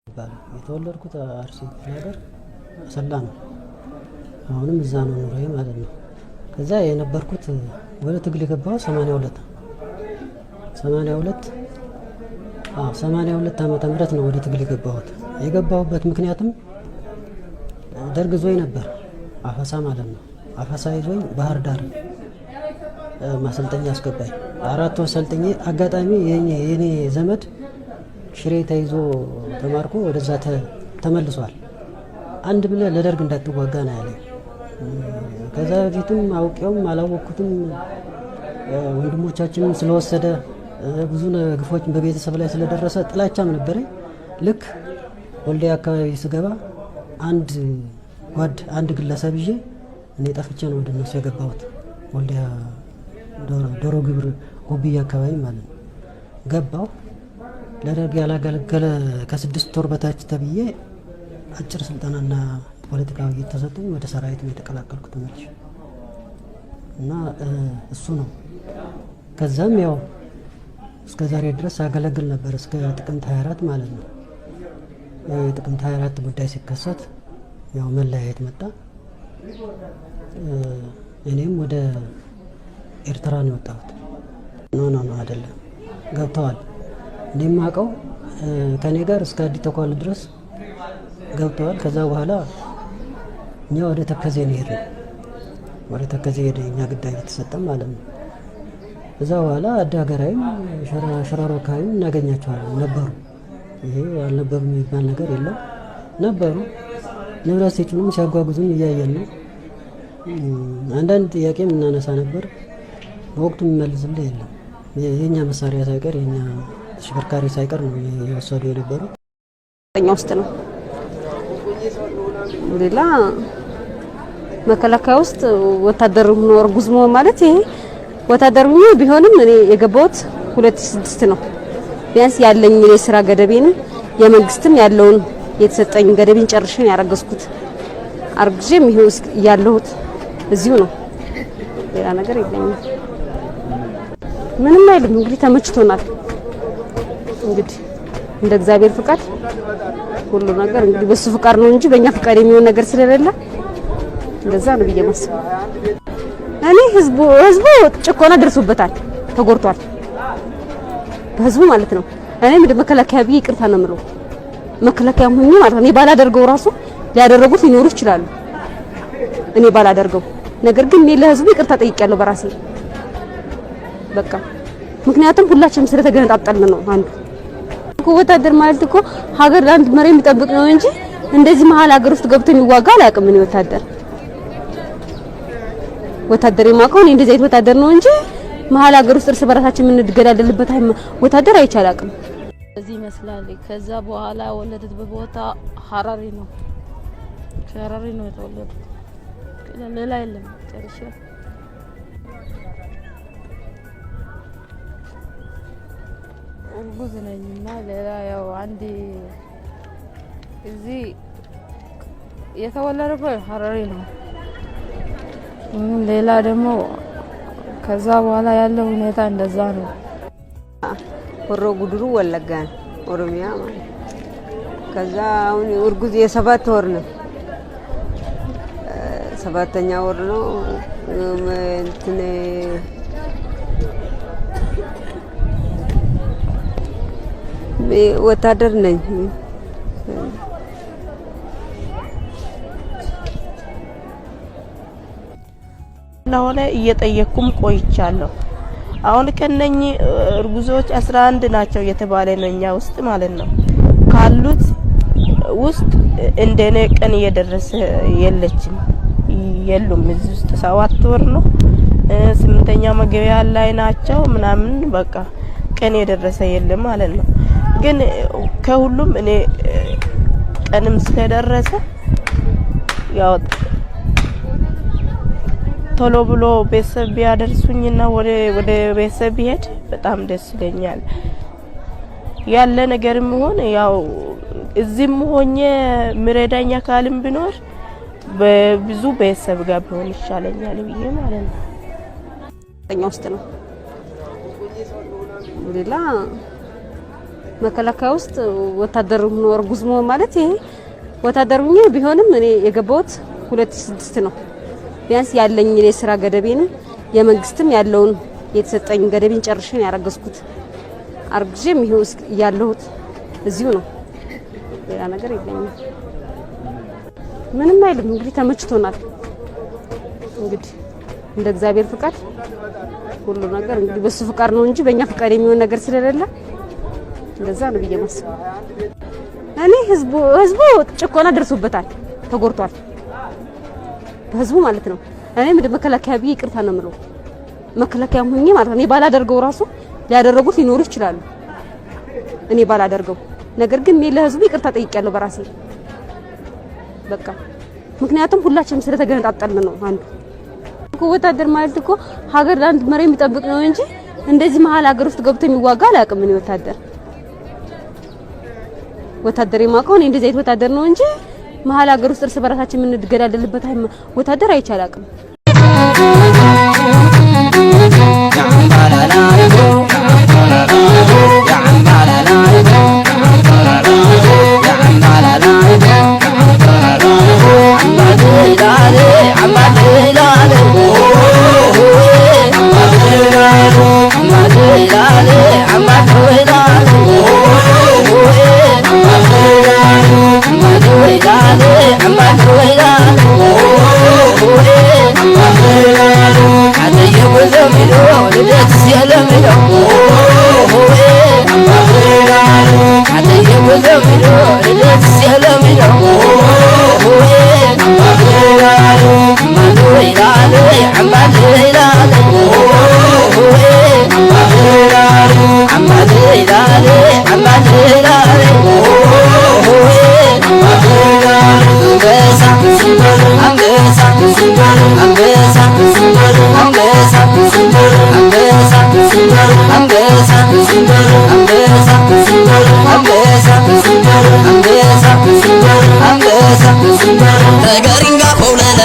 ይባላል። የተወለድኩት አርሲ ክፍለ ሀገር አሰላ ነው። አሁንም እዛ ነው ኑሮዬ ማለት ነው። ከዛ የነበርኩት ወደ ትግል የገባሁት 82 ነው። 82፣ አዎ፣ 82 ዓመተ ምህረት ነው ወደ ትግል የገባሁት። የገባሁበት ምክንያትም ደርግ ይዞኝ ነበር፣ አፈሳ ማለት ነው። አፈሳ ይዞኝ ባህር ዳር ማሰልጠኛ አስገባኝ። 4 ወር ሰልጥኜ አጋጣሚ የኔ ዘመድ ሽሬ ተይዞ ተማርኮ ወደዛ ተመልሷል። አንድ ብለህ ለደርግ እንዳትዋጋ ነው ያለኝ። ከዛ በፊትም አውቄውም አላወቅኩትም ወንድሞቻችንን ስለወሰደ፣ ብዙ ግፎች በቤተሰብ ላይ ስለደረሰ ጥላቻም ነበረኝ። ልክ ወልዲያ አካባቢ ስገባ አንድ ጓድ አንድ ግለሰብ ይዤ እኔ ጠፍቼ ነው ወደ እነሱ የገባሁት። ወልዲያ ዶሮ ግብር ጎብዬ አካባቢ ማለት ነው። ገባሁ። ለደርግ ያላገለገለ ከ6 ወር በታች ተብዬ አጭር ስልጠናና ፖለቲካ ውይይት ተሰጥቶኝ ወደ ሰራዊት ነው የተቀላቀልኩት ተመልሼ እና እሱ ነው። ከዛም ያው እስከ ዛሬ ድረስ አገለግል ነበር እስከ ጥቅምት 24 ማለት ነው። የጥቅምት 24 ጉዳይ ሲከሰት ያው መለያየት መጣ። እኔም ወደ ኤርትራ ነው የወጣሁት። No, no, no፣ አይደለም፣ ገብተዋል። እኔም አውቀው ከእኔ ጋር እስከ አዲ ተኳሉ ድረስ ገብተዋል። ከዛ በኋላ እኛ ወደ ተከዜ ነው የሄድነው። ወደ ተከዜ ሄደ እኛ ግዳጅ የተሰጠን ማለት ነው። እዛ በኋላ አዲ ሀገራዊም ሽራሮ አካባቢም እናገኛቸዋለን፣ ነበሩ። ይሄ አልነበሩም የሚባል ነገር የለም፣ ነበሩ። ንብረት ሲጭኑም ሲያጓጉዙም እያየን ነው። አንዳንድ ጥያቄም እናነሳ ነበር። በወቅቱ የሚመልስልህ የለም። የኛ መሳሪያ ሳይቀር፣ የኛ ተሽከርካሪ ሳይቀር ነው የወሰዱ የነበረው። ውስጥ ነው። ሌላ መከላከያ ውስጥ ወታደር ሆኖ እርጉዝ መሆን ማለት፣ ይሄ ወታደር ሆኖ ቢሆንም እኔ የገባሁት 2006 ነው። ቢያንስ ያለኝ የስራ ገደቤን የመንግስትም ያለውን የተሰጠኝ ገደቤን ጨርሼ ነው ያረገዝኩት። አርግዤም ይሄው ያለሁት እዚሁ ነው። ሌላ ነገር የለኝም። ምንም አይልም። እንግዲህ ተመችቶናል። እንግዲህ እንደ እግዚአብሔር ፍቃድ ሁሉ ነገር እንግዲህ በሱ ፍቃድ ነው እንጂ በእኛ ፍቃድ የሚሆን ነገር ስለሌለ እንደዛ ነው ብዬ ማስበው። እኔ ህዝቡ ጭቆና ደርሶበታል፣ ተጎድቷል፣ በህዝቡ ማለት ነው። እኔ ምንድን መከላከያ ብዬ ይቅርታ ነው የምለው። መከላከያ ሆኜ ማለት ነው። እኔ ባላደርገው ራሱ ሊያደረጉት ሊኖሩ ይችላሉ። እኔ ባላደርገው፣ ነገር ግን እኔ ለህዝቡ ይቅርታ ጠይቄያለሁ በራሴ በቃ። ምክንያቱም ሁላችንም ስለተገነጣጠልን ነው። አንዱ እኮ ወታደር ማለት እኮ ሀገር ለአንድ መሪ የሚጠብቅ ነው እንጂ እንደዚህ መሀል ሀገር ውስጥ ገብቶ የሚዋጋ አላውቅም። እኔ ወታደር የማውቀው እኔ እንደዚህ አይነት ወታደር ነው እንጂ መሀል ሀገር ውስጥ እርስ በራሳችን የምንገዳደልበት ወታደር አይቼ አላውቅም። እዚህ ይመስላል። ከዛ በኋላ ወለደበት ቦታ ሀረሪ ነው። ከሀረሪ ነው የተወለዱት። ሌላ የለም። ጨርሼ እርጉዝ ነኝ እና ሌላ ያው አንድ እዚህ የተወለደበት ሀረሪ ነው። ሌላ ደግሞ ከዛ በኋላ ያለው ሁኔታ እንደዛ ነው። ሆሮ ጉድሩ ወለጋ ነው፣ ኦሮሚያ ማለት። ከዛ አሁን እርጉዝ የ7 ወር ነው፣ ሰባተኛ ወር ነው። እንትን ወታደር ነኝ። ለሆነ እየጠየቅኩም ቆይቻለሁ። አሁን ከነኚህ እርጉዞች 11 ናቸው እየተባለ ነው እኛ ውስጥ ማለት ነው። ካሉት ውስጥ እንደኔ ቀን እየደረሰ የለችም፣ የሉም። እዚህ ውስጥ 7 ወር ነው፣ ስምንተኛ መግቢያ ላይ ናቸው ምናምን፣ በቃ ቀን የደረሰ የለም ማለት ነው። ግን ከሁሉም እኔ ቀንም ስለደረሰ ያው ቶሎ ብሎ ቤተሰብ ቢያደርሱኝና ወደ ቤተሰብ ቢሄድ በጣም ደስ ይለኛል። ያለ ነገርም ሆነ ያው እዚህም ሆኜ ምረዳኝ አካልም ቢኖር በብዙ ቤተሰብ ጋር ቢሆን ይሻለኛል ብዬ ማለት ነው። ውስጥ ነው። ሌላ መከላከያ ውስጥ ወታደር ሆኖ እርጉዝ መሆን ማለት ይሄ ወታደር ሆኜ ቢሆንም እኔ የገባሁት 2006 ነው። ቢያንስ ያለኝ የስራ ገደቤንም የመንግስትም ያለውን የተሰጠኝ ገደቤን ጨርሼ ነው ያረገዝኩት። አርግዤም ይኸው ያለሁት እዚሁ ነው። ሌላ ነገር የለኝም። ምንም አይልም። እንግዲህ ተመችቶናል። እንግዲህ እንደ እግዚአብሔር ፍቃድ ሁሉ ነገር እንግዲህ በሱ ፍቃድ ነው እንጂ በእኛ ፍቃድ የሚሆን ነገር ስለሌለ እንደዛ ነው ብዬ ማስበው። እኔ ህዝቡ ጭቆና ደርሶበታል፣ ተጎድቷል፣ በህዝቡ ማለት ነው። እኔ ምንድን መከላከያ ብዬ ይቅርታ ነው የምለው። መከላከያ ሁኜ ማለት ነው። እኔ ባላደርገው ራሱ ሊያደረጉት ሊኖሩ ይችላሉ። እኔ ባላደርገው፣ ነገር ግን እኔ ለህዝቡ ይቅርታ ጠይቄያለሁ በራሴ በቃ። ምክንያቱም ሁላችንም ስለተገነጣጠልን ነው። አንዱ እኮ ወታደር ማለት እኮ ሀገር ለአንድ መሪ የሚጠብቅ ነው እንጂ እንደዚህ መሀል ሀገር ውስጥ ገብቶ የሚዋጋ አላውቅም። እኔ ወታደር የማውቀው እኔ እንደዚህ አይነት ወታደር ነው እንጂ መሀል ሀገር ውስጥ እርስ በራሳችን የምንገዳደልበት ወታደር አይቼ አላውቅም። ተገሪንጋ ኮብለለ።